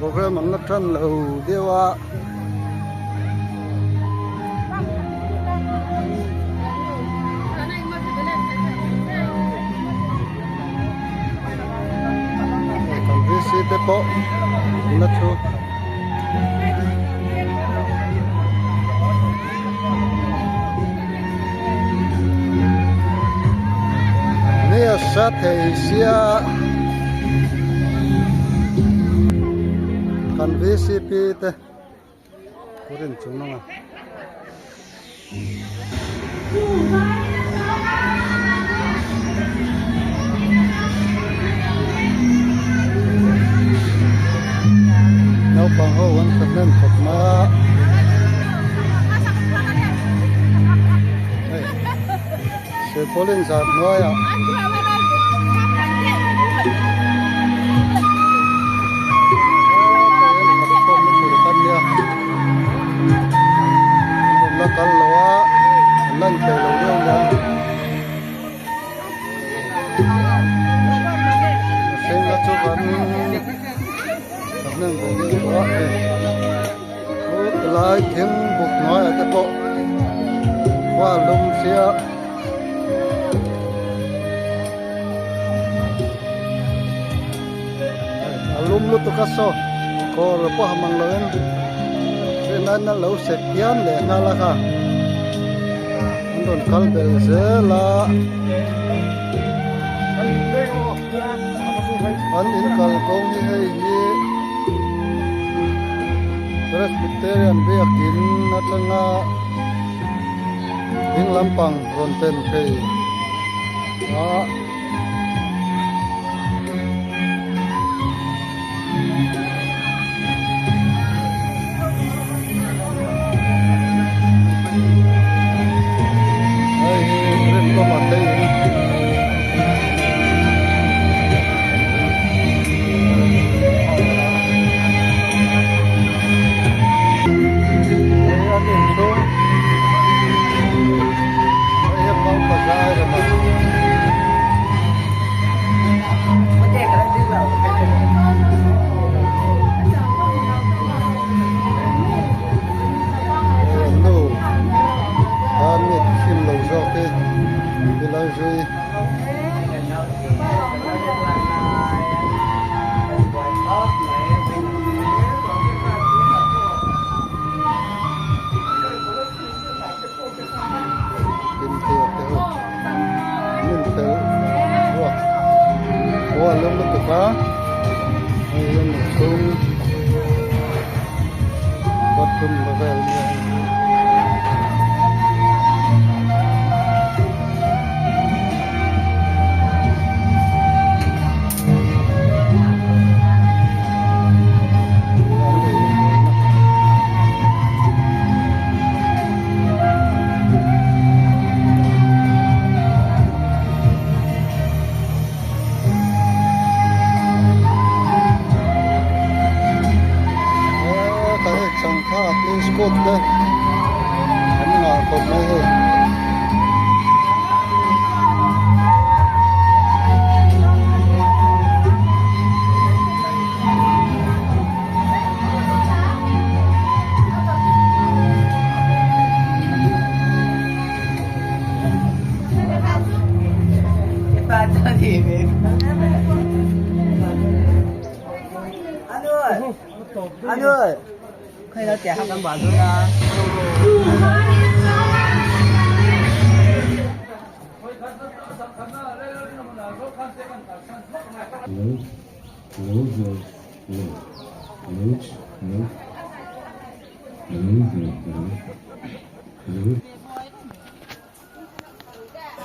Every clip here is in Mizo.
Program an la tan lo deuh a. Kan VC te pawh an la thu. Ni a sa thei sia kan VCP te kawrin chung anga. Naupang ho an thahnem khawp mai a hei silpaulin zar hnuaiah la kal lo a an lan thei lo deuh nia mihring a chu kan thahnem ve deuh tawh a hei helai thing buk hnuaiah te pawh khua a lum sia. A lum lutuk a saw kawr pawh ha mang loin rinna lo sek hian leh nghal a kha an rawn kal bel zel a an in kal kawng hi hei hi Presbyterian biakin atanga ding lampang rawn pen phei a. Kimthia te ho hmun fel ruak khua a lawm lutuk a hei hian mihring bathroom la vel nia hei hi. Scott te an ngah khawp mai hei.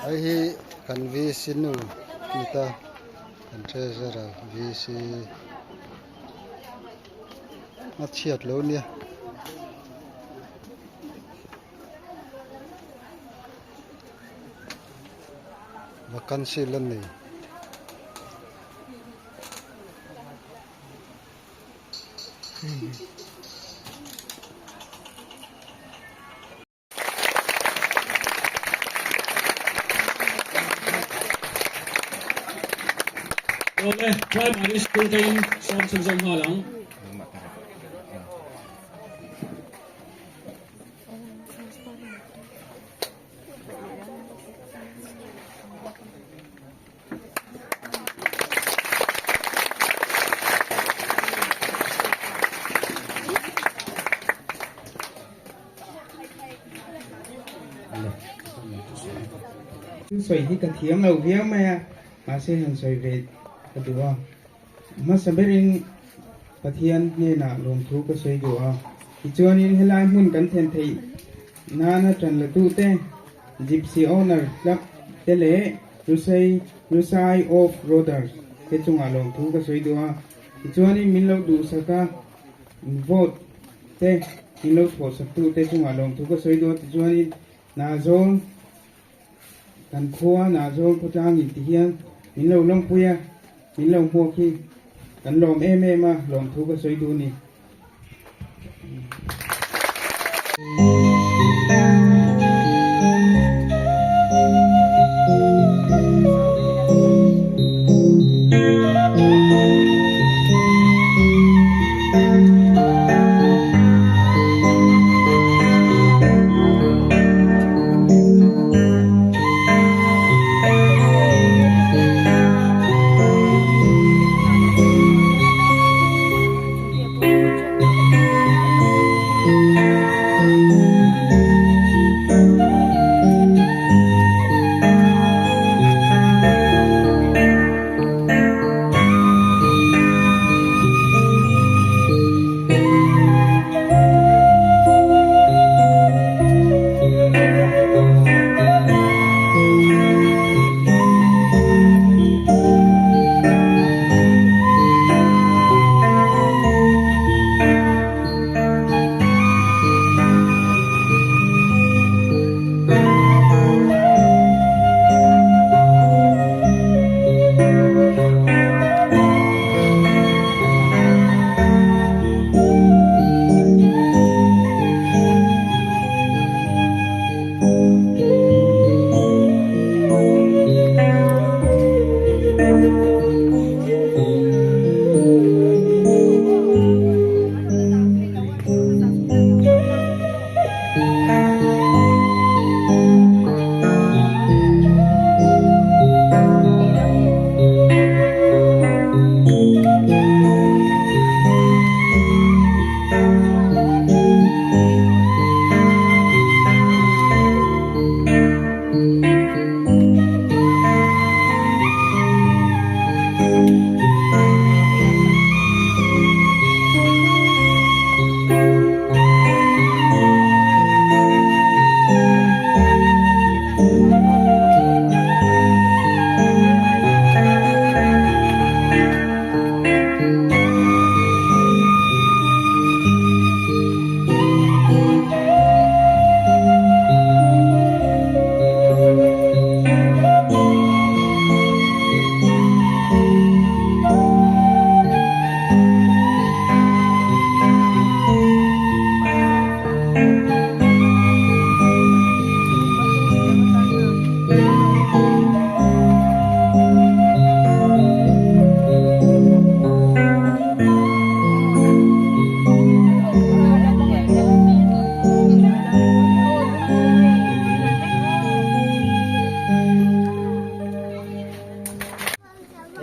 Hei hi kan VC nu ni ta kan treasurer VC a chhiat lo nia. Vacancy la nei. Awle, Primary School te in sawm chhunzawm nghal ang. Sawi hi ka thiam lo viau mai a, mahse han sawi ve ka duh a. Hmasa berin Pathian hnenah lawmthu ka sawi duh a. Tichuanin helai hmun kan thlen theih nana tan latute Gypsy Owner Club te leh Lusei Lusai Off Roaders te chungah lawmthu ka sawi duh a. Tichuanin min lo duhsak a, vote te min lo thawhsaktu te chungah lawmthu ka sawi duh a. Tichuanin Hnahzawl Kan khua Hnahzawl khawtlang in ti hian min lo lawmpui a, min lo hmuak hi kan lawm em em a, lawmthu ka sawi duh a ni.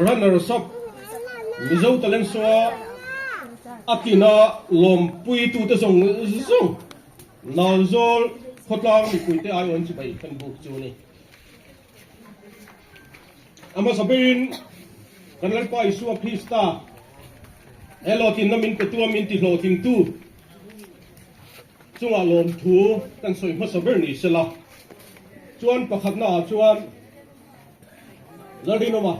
Runners up Mizo Talent Show a a tina lawmpuitute zawng zawng Nauzawl khawtlang mipuite aiawin chibai kan buk chu a ni. A hmasa berin kan Lalpa Isua Krista he hlawhtlinna min petu a min tihlawhtlingtu chungah lawmthu kan sawi hmasa ber ni sela. Chuan pakhatna ah chuan Lalrinawma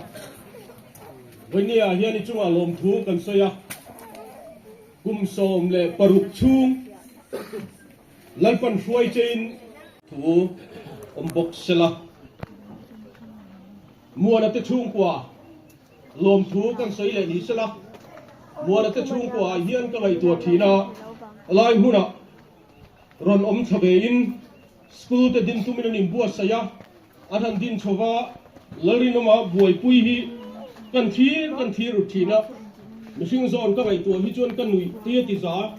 Vawini ah hian i chungah lawmthu kan sawi a, kum 16 chhung Lalpan hruai chein thu awm bawk sela. Muana te chhungkua lawmthu kan sawi leh ni sela, Muana te chhungkua ah hian ka ngaihtuah thin a, lai hmunah rawn awm thla vein school te din tumin an inbuatsaih a, an han din chho va, Lalrinawma buaipui hi kan thlir kan thlir rut thin a, mihring zawn ka ngaihtuah hi chuan ka nuih te a ti za.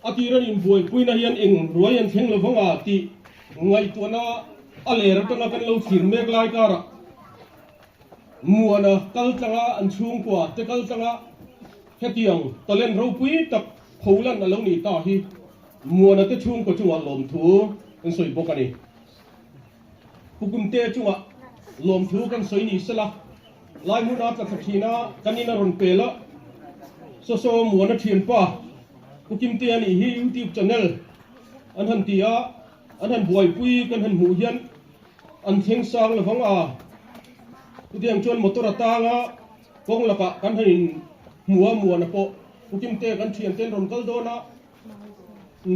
A tir an inbuaipuina hian eng ruai an thleng lo vang a tih ngaihtuahna a ler atanga kan lo thlir mek lai karah Muana kal tlanga an chhungkua te kal tlanga hetiang talent ropui tak pholan a lo nih ta hi Muana te chhungkua chungah lawmthu an sawi bawk a ni. Pu Kumte chungah lawmthu kan sawi ni sela, lai hmuna tla thla thin a kan in a rawn pel a, saw saw Muana thianpa Pu Kimte a nih hi YouTube channel an han ti a, an han buaipui kan han hmuh hian an thleng sang lovang a, chutiang chuan motor a tang a, kawng lakah kan han in hmu a, Muana pawh Pu Kimte kan thianten rawn kal dawn a.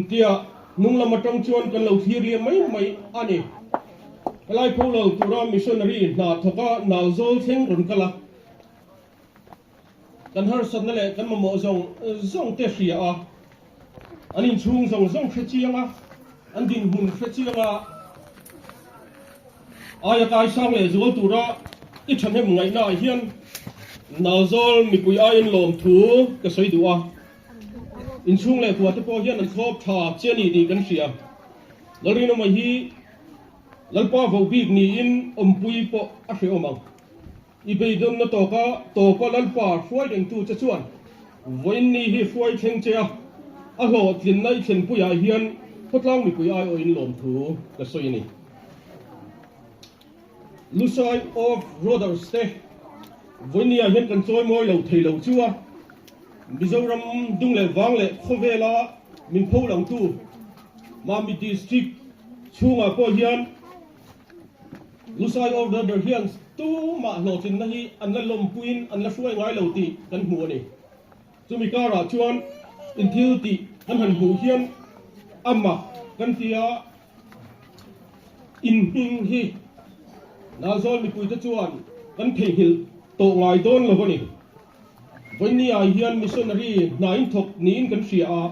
Tia hnung lam atang chuan kan lo thlir liam mai mai a ni. Helai pho lo tura missionary hna thawka nau zawl thleng rawn kal a, kan harsatna leh kan mamawh zawng zawng te hria a, an inchhung zawng zawng hre chiang a, an dinhmun hre chiang a, Aia kaisang leh zual tura i thahnem ngaihna ah hian Nalzawl mipui aiin lawmthu ka sawi duh a. Inchhung leh kua te pawh hian an thlawp tha che a ni tih kan hria. Lalrinawma hi Lalpa voh bik niin awmpui pawh a hrehawm ang. I beidawnna tawka tawpa Lalpa hruai rengtu che chuan vawiin ni hi hruai thleng che a, a hlawhtlinna i thlenpuiah hian khawtlang mipui aiawhin lawmthu ka sawi a ni. Lusai Off Roaders te vawinia hian kan chawi mawi lo thei lo chu a, Mizoram dung leh vang leh khawvela min pho langtu Mamit District chhungah pawh hian Lusai Off Roader hian tumah hlawhtlinna hi an la lawmpuiin an la hruai ngai lo tih kan hmu a ni. Chumi karah chuan inthil tih kan han hmuh hian amah kan tia Inhming hi Nalzawl mipuite chuan kan theihnghilh tawh ngai dawn lo a ni. Vawinia hian missionary hna in thawk niin kan hria a,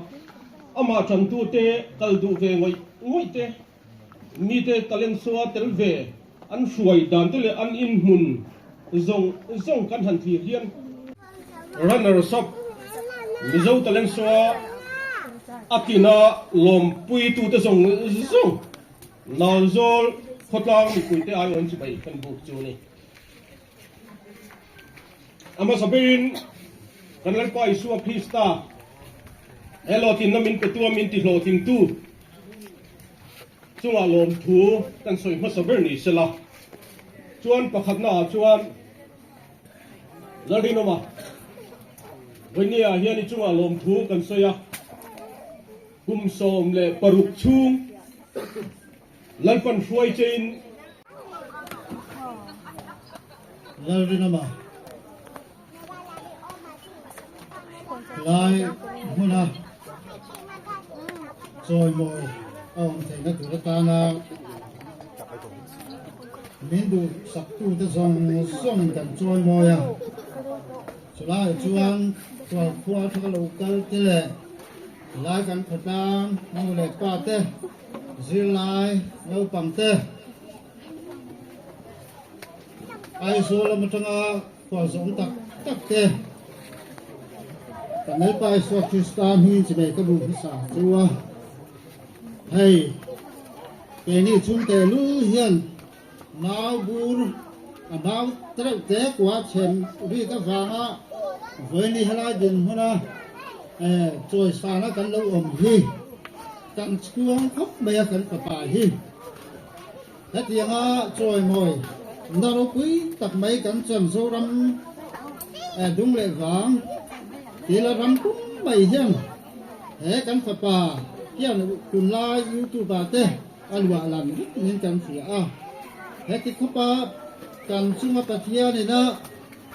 amah tantute kal duh ve ngawih ngawih te, mite talent saw tel ve an hruai dan te leh an inhmun zawng zawng kan han thlir hian Runners up Mizo Talent Show-a a tina lawmpuitute zawng zawng Nalzawl khawtlang mipuite aiawhin chibai kan buk chu a ni. A hmasa berin kan Lalpa Isua Krista he hlawhtlinna min petu a min tihlawhtlingtu chungah lawmthu kan sawi hmasa ber ni sela chuan pakhatnaah chuan Lalrinawma, Vawinia hian i chungah lawmthu kan sawi a, kum 16 chhung Lalpan hruai chein. Lalrinawma, Lai hmuna chawimawi a awm theihna tur atana Min duh saktute zawng zawngin kan chawimawi a, chulaiah chuan Tualkhua atanga lo kal te leh lai kan khawtlang nu leh pa te, zirlai naupang te, Aizawl lam atanga khualzawm tak tak te, kan Lalpa Isua Krista hmingin chimei ka bu hmasa chu a, hei. Keini chhungte lu hian nau bur a nau tereuh te kua chhem rik avanga vawiini helai dinhmuna chawisana kan lo awm hi kan chhuang khawp mai a kan fapa hi. Hetianga chawimawi na ropui tak mai kan chan Zoram dung leh vang tila ram pum mai hian He kan fapa hian tunlai YouTube ah te a luah lan vek niin kan hria a. Heti khawpa kan chunga Pathian ina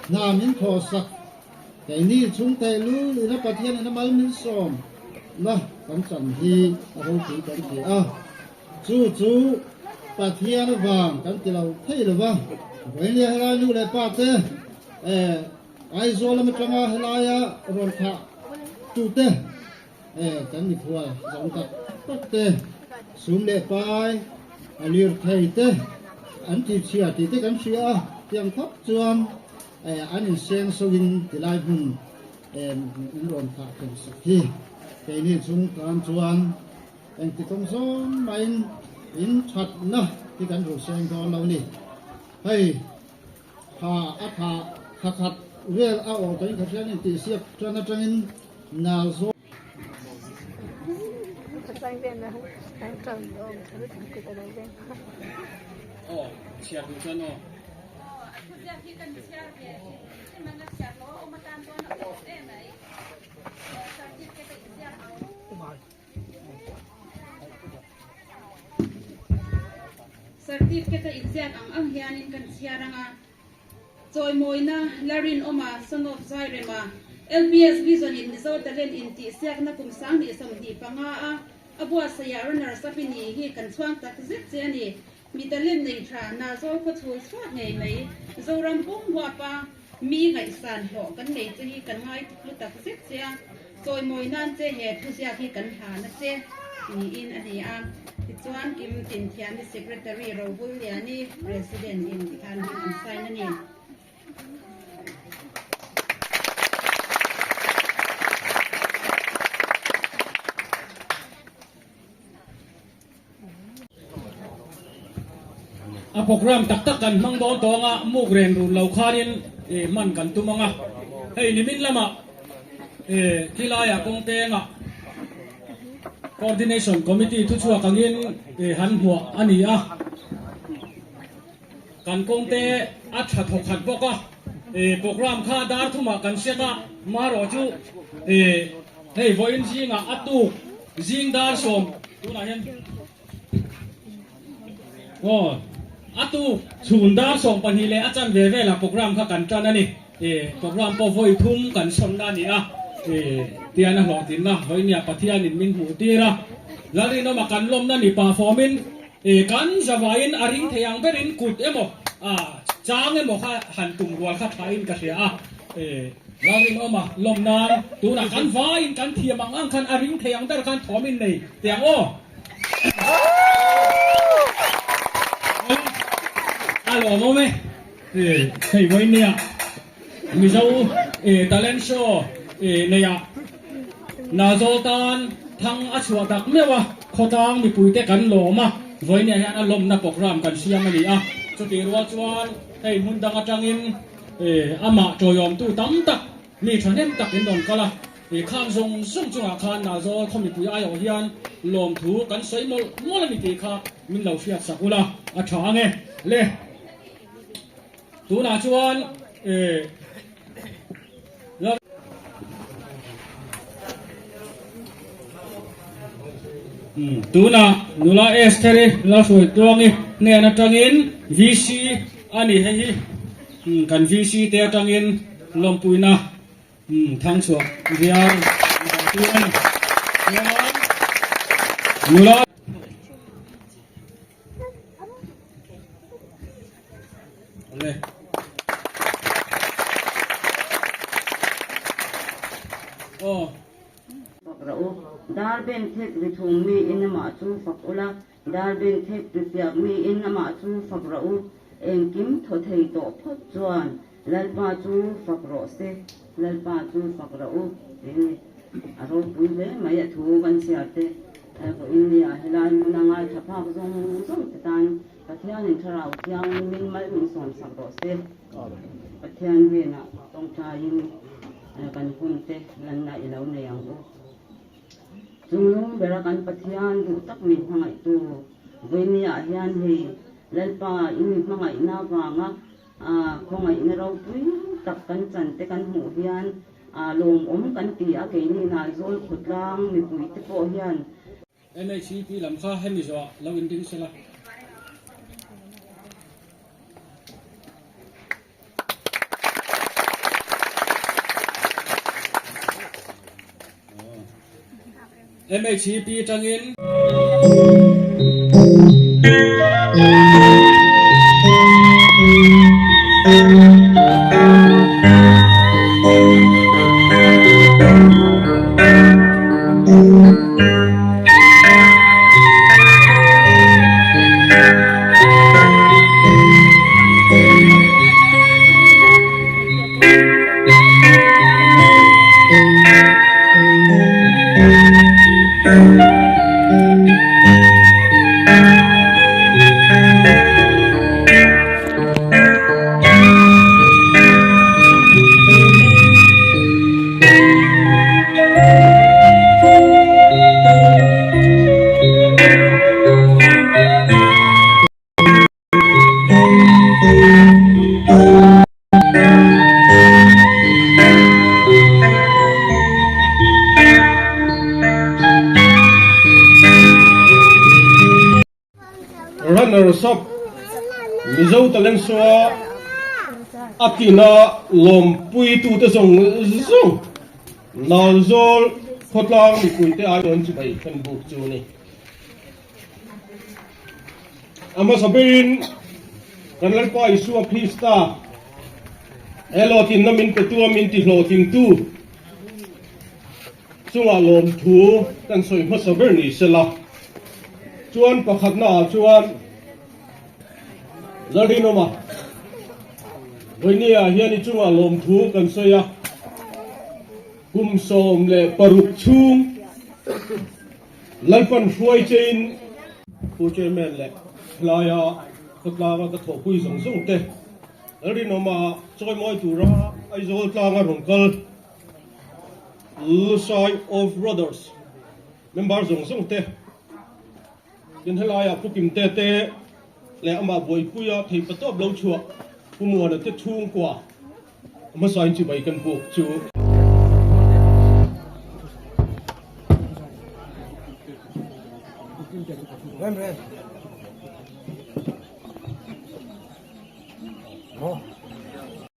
hna min thawhsak, keini chhung theih lul ina Pathian ina mal min sawm na kan chan hi a ropui kan ti a. Chu chu Pathian avang kan ti lo thei lo va, Vawinia helai nu leh pa te Aizawl lam atanga helaia rawn thlah tute kan mikhual zawng tak tak te, sum leh pai a lirthei te an ti chhia tih te kan hria a, tiang khawp chuan an inseng soin tilai hmun in rawn thlah thlen sak hi keini chung tan chuan engti kawng zawng mahin in thatna hi kan ru seng dawn lo ni. Hei. Tha a tha thla khat vel a awh tawhin Pathian in tihsiak tan atangin nal zawk. Aw, chhiar duh chuan aw. Aw, a thuziak hi kan chhiar ve hrim hrim ang a chhiar lo a awm atan chuan a awm em mai. Certificate a inziak ang. Certificate a inziak ang ang hianin kan chhiar ang a. Chawimawina, Larinawma, Son of Zairema, LPS Vision in Mizo Talent intihsiakna kum 2025 a a buatsaihah runners up i ni hi kan chhuang tak zet che a ni. Mi talent nei tha, na zawl khaw chhul chhuak ngei mai. Zoram pum huapa mi ngaihsan hlawh kan nei che hi kan ngai hlu tak zet che a, chawimawi nan che he thuziak hi kan hlan a che niin a ni a. Tichuan Kim Tinthiami Secretary Rohulliani President in tikhan hming an sign a ni. A program tak tak kan hmang dawn tawng a, muk ren run lo khanin hman kan tum ang a. Hei nimin lamah khilaiah kawng pengah Coordination Committee thuchhuak angin han hmuah a ni a. Kan kawngte a tha thawkhat bawk a, program kha dar thumah kan set a, marawh chu hei vawiin zingah a tuk zing dar sawm tunah hian aw a tuk chhun dar 12 leh a chanve velah program kha kan tan a ni, program pawh vawi thum kan sawnna a ni a, tian a hlawhtlinna vawinia Pathianin min hmuh tir a, Lalrinawma kan lawmna ni pah fawmin. E kan zavaiin a ring thei ang berin kut emaw a chang emaw kha han tum rual kha thain ka hria a. E Lalrinawma lawm nan tunah kan vaiin kan thiam ang ang khan a ring thei ang ber khan thawm in nei teh ang aw. A lawmawm e. E hei vawiin nia Mizo e talent show e neia Nazawl tan thang a chhuah tak meuh a, khawtlang mipuite kan lawm a, vawiinah hian a lawmna program kan siam a ni a. Chutih rual chuan hei hmun dang atangin amah tawiawmtu tam tak, mi thahnem tak in rawn kal a, khang zawng zawng chungah khan Nazawl khaw mipui aiawh hian lawmthu kan sawi mawlh mawlh a ni tih kha min lo hriat sak ula a tha ang e. Le tunah chuan. Tunah nula Estheri Lalhruaitluangi hnen atangin VC a ni hei hi kan VC te atangin lawmpuina thangchhuah viau a ni. Nula Fak rawh u. Dar beng thek ri thum mi in amah chu fak ula, dar beng thek ri fiak mi in amah chu fak rawh u. Engkim thaw thei tawh phawt chuan Lalpa chu fak rawh se, Lalpa chu fak rawh u tih a ropui hle mai a thu kan chhiar te. Vawiin nia helai hmuna ngaithla phak zawng zawng te tan Pathianin Thlarau Thianghlimin mal min sawmsak rawh se. Pathian hnenah tawngtaiin kan hun te lanna i lo nei ang u. Chunglung bera kan Pathian duh tak min hmangaihtu vawinia hian hei Lalpa i mi hmangaihna avanga khawngaihna ropui tak kan chan te kan hmuh hian lawmawm kan ti a, keini Nalzawl khawtlang mipuite pawh hian. MHEP lam kha hemi zawhah lo inding sela. MHEP atangin. Bawrhsap Mizo Talent Show-a a tina lawmpuitute zawng zawng Nalzawl khawtlang mipuite aiawn chibai kan buk chu a ni. A hmasa berin kan Lalpa Isua Krista he hlawhtlinna min petu a min tihlawhtlingtu chungah lawmthu kan sawi hmasa ber ni sela. Chuan pakhatna ah chuan Lalrinawma Vawinia hian i chungah lawmthu kan sawi a, kum 16 chhung Lalpan hruai chein Pu Chairman leh helaia khawtlanga ka thawhpui zawng zawng te Lalrinawma chawimawi tura Aizawl tlanga rawn kal Lusai Off Roaders member zawng zawng te tin helaia Pu Kimte te leh amah buaipuia theihpatawp lo chhuah Pu Muana te chhungkua Hmasain chibai kan buk chu.